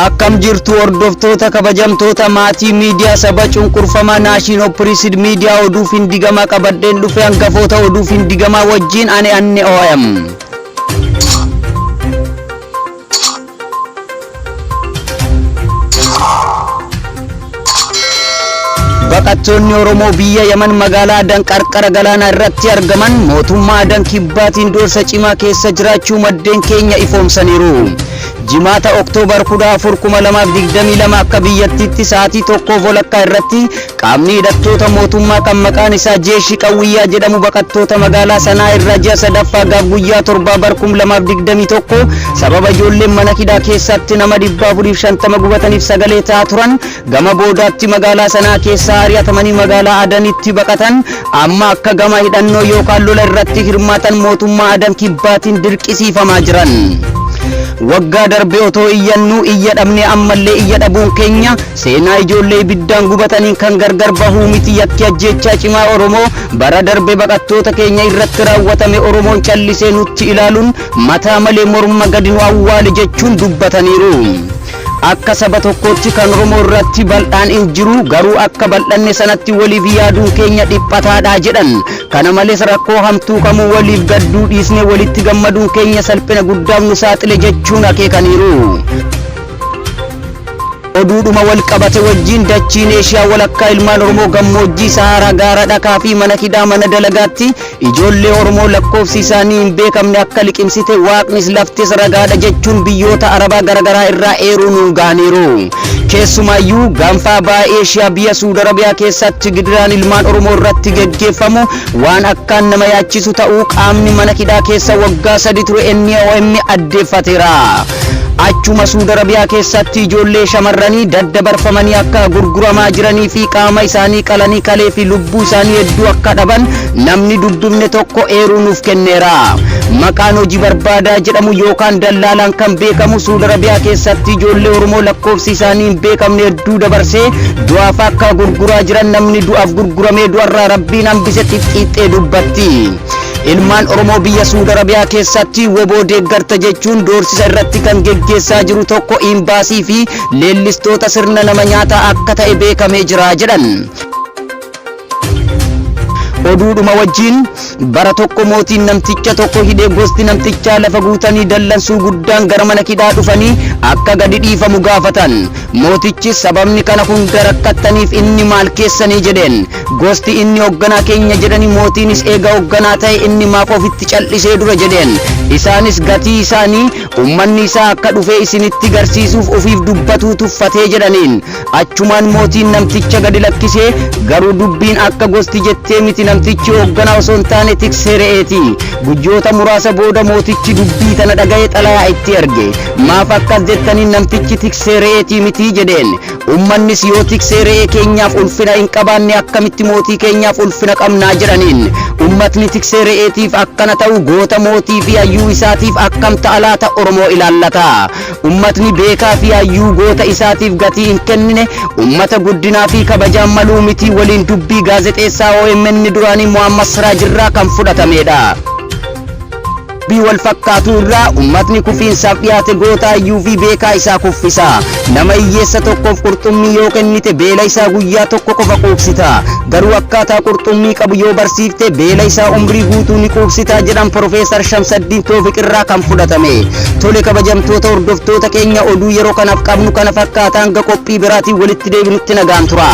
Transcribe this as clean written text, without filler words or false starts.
Akkam jirtu hordoftoota kabajamtoota maatii miidiyaa saba cunqurfamaa Naashin Opirisid Miidiyaa oduuf hin digamaa qabadheen dhufe hangafoota oduuf hin digamaa wajjin ani anne OM. Baqattoonni Oromoo biyya Yaman magaalaa Adan qarqara galaanaa irratti argaman mootummaa Adan kibbaatiin doorsa cimaa keessa jiraachuu maddeen keenya ifoomsaniiru. Jimaata Oktoobar 14, 2022 akka biyyattiitti sa'aatii 1:30 irratti qaamni hidhattoota mootummaa kan maqaan isaa Jeeshi Qawwiyyaa jedhamu baqattoota magaalaa Sanaa irraa ji'a sadaffaa gaaf guyyaa torbaa bar 2021 sababa ijoolleen mana hidhaa keessatti nama 450 gubataniif sagalee ta'aa turan gama boodaatti magaalaa Sanaa keessaa ari'atamanii magaalaa Adanitti baqatan amma akka gama hidhannoo yookaan lola irratti hirmaatan mootummaa Adan kibbaatiin dirqisiifamaa jiran. Waggaa darbe otoo iyyannuu iyya dhabnee ammallee iyya dhabuun keenya seenaa ijoollee ibiddaan gubataniin kan gargar bahuu miti. Yakki ajjeechaa cimaa Oromoo bara darbe baqattoota keenya irratti raawwatame Oromoon callisee nutti ilaaluun mataa malee morma gadi nu awwaale jechuun dubbataniiru. Akka saba tokkootti kan Oromoo irratti bal'aan hin jiru, garuu akka bal'anne sanatti waliif yaaduun keenya dhiphataadha jedhan. Kana malees rakkoo hamtuu kamuu waliif gadduu dhiisnee walitti gammaduun keenya salphina guddaaf nu saaxile jechuun akeekaniiru. Oduudhuma wal qabate wajjin dachiin Eeshiyaa walakkaa ilmaan Oromoo gammoojjii Sahaaraa gaara dhakaa fi mana hidhaa mana dalagaatti ijoollee Oromoo lakkoofsi isaanii hin beekamne akka liqimsite waaqnis laftis ragaadha jechuun biyyoota Arabaa garaagaraa irraa eeruu nuun gahaniiru. Keessumaayyuu gaanfaa baha Eeshiyaa biyya Suud Arabiyaa keessatti gidiraan ilmaan Oromoo irratti geggeeffamu waan akkaan nama yaachisu ta'uu qaamni mana hidhaa keessa waggaa 3 ture NOM addeeffateera. Achuma Suud Arabiyaa keessatti ijoollee shamarranii daddabarfamanii akka gurguramaa jiranii fi qaama isaanii qalanii kalee fi lubbuu isaanii hedduu akka dhaban namni dubbifne tokko eeruu nuuf kenneera. Maqaan hojii barbaadaa jedhamu yookaan dallaalaan kan beekamu Suud Arabiyaa keessatti ijoollee Oromoo lakkoofsi isaanii hin beekamne hedduu dabarsee du'aaf akka gurguraa jiran namni du'aaf gurguramee du'arraa rabbiin hambise xixxiixxee dubbatti. Ilmaan Oromoo biyya Suud Arabiyaa keessatti woboo deeggarta jechuun doorsisa irratti kan geggeessaa jiru tokko imbaasii fi leellistoota sirna nama nyaataa akka ta'e beekamee jira jedhan. Oduudhuma wajjin bara tokko mootiin namticha tokko hidhee gosti namtichaa lafa guutanii dallansuu guddaan gara mana hidhaa dhufanii akka gadi dhiifamu gaafatan. Mootichis sababni kana hunda rakkattaniif inni maal keessanii jedheen. Gosti inni hoogganaa keenya jedhanii mootiinis eega hoogganaa ta'e inni maaf ofitti cal'isee dura jedheen. Isaanis gatii isaanii ummanni isaa akka dhufee isinitti garsiisuuf ofiif dubbatuu tuffatee jedhaniin. Achumaan mootiin namticha gadi lakkisee garuu dubbiin akka gosti jettee miti namtichi hoogganaa osoo hin taane tiksee re'eeti. Guyyoota muraasa booda mootichi dubbii tana dhaga'ee xalayaa itti erge. Maaf akkas jettaniin namtichi tiksee re'eetii miti jedheen. Ummannis yoo tiksee re'ee keenyaaf ulfina hin qabaanne akkamitti mootii keenyaaf ulfina qabnaa jedhaniin. Ummatni tiksee re'eetiif akkana ta'u goota mootii fi hayyuu isaatiif akkam ta'a laata Oromoo ilaallata. Ummatni beekaa fi hayyuu goota isaatiif gatii hin kennine ummata guddinaa fi kabajaan maluu miti waliin dubbii gaazexeessaa OMN duraanii Muhammad Siraaj irraa kan fudhatamedha. Dubbii wal fakkaatu irraa ummatni kufiinsaaf dhiyaate goota hayyuu fi beekaa isaa kuffisa. Nama hiyyeessa tokkoof qurxummii yoo kennite beela isaa guyyaa tokko qofa quubsita. Garuu akkaataa qurxummii qabu yoo barsiifte beela isaa umrii guutuu ni quubsita jedhan Profeesar Shamsaddiin Toofiq irraa kan fudhatame. Tole kabajamtoota hordoftoota keenya oduu yeroo kanaaf qabnu kana fakkaata hanga qophii biraatiin walitti deebinutti nagaan tura.